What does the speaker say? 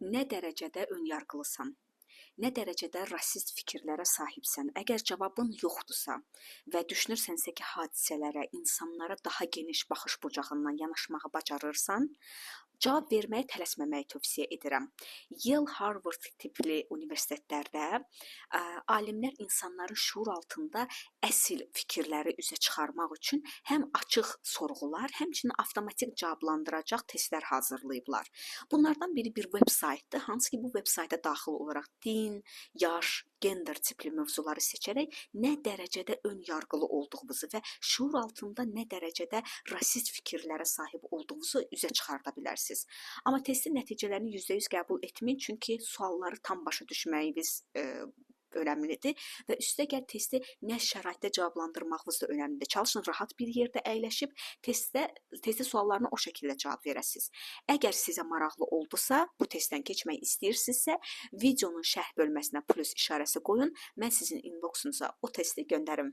Nə dərəcədə önyarğılısan? Nə dərəcədə rasist fikirlərə sahibsən? Əgər cavabın yoxdursa və düşünürsənsə ki, hadisələrə, insanlara daha geniş baxış bucağından yanaşmağı bacarırsan, cavab verməyə tələsməməyi tövsiyə edirəm. Yale, Harvard tipli universitetlərdə alimlər insanların şüur altında əsl fikirləri üzə çıxarmaq üçün həm açıq sorğular, həmçinin avtomatik cavablandıracaq testlər hazırlayıblar. Bunlardan biri bir veb saytdır, hansı ki bu veb sayta daxil olaraq din, yaş, gender tipli mövzuları seçərək nə dərəcədə ön yarğılı olduğunuzu və şüur altında nə dərəcədə rasist fikirlərə sahib olduğunuzu üzə çıxarda bilərsiniz. Amma testin nəticələrini %100 qəbul etməyin, çünki sualları tam başa düşməyiniz önəmlidir və üstəgəl testi nə şəraitdə cavablandırmağınız da önəmlidir. Çalışın rahat bir yerdə əyləşib testin suallarına o şəkildə cavab verəsiniz. Əgər sizə maraqlı oldusa, bu testdən keçmək istəyirsinizsə, videonun şərh bölməsinə plus işarəsi qoyun. Mən sizin inboxunuza o testi göndərim.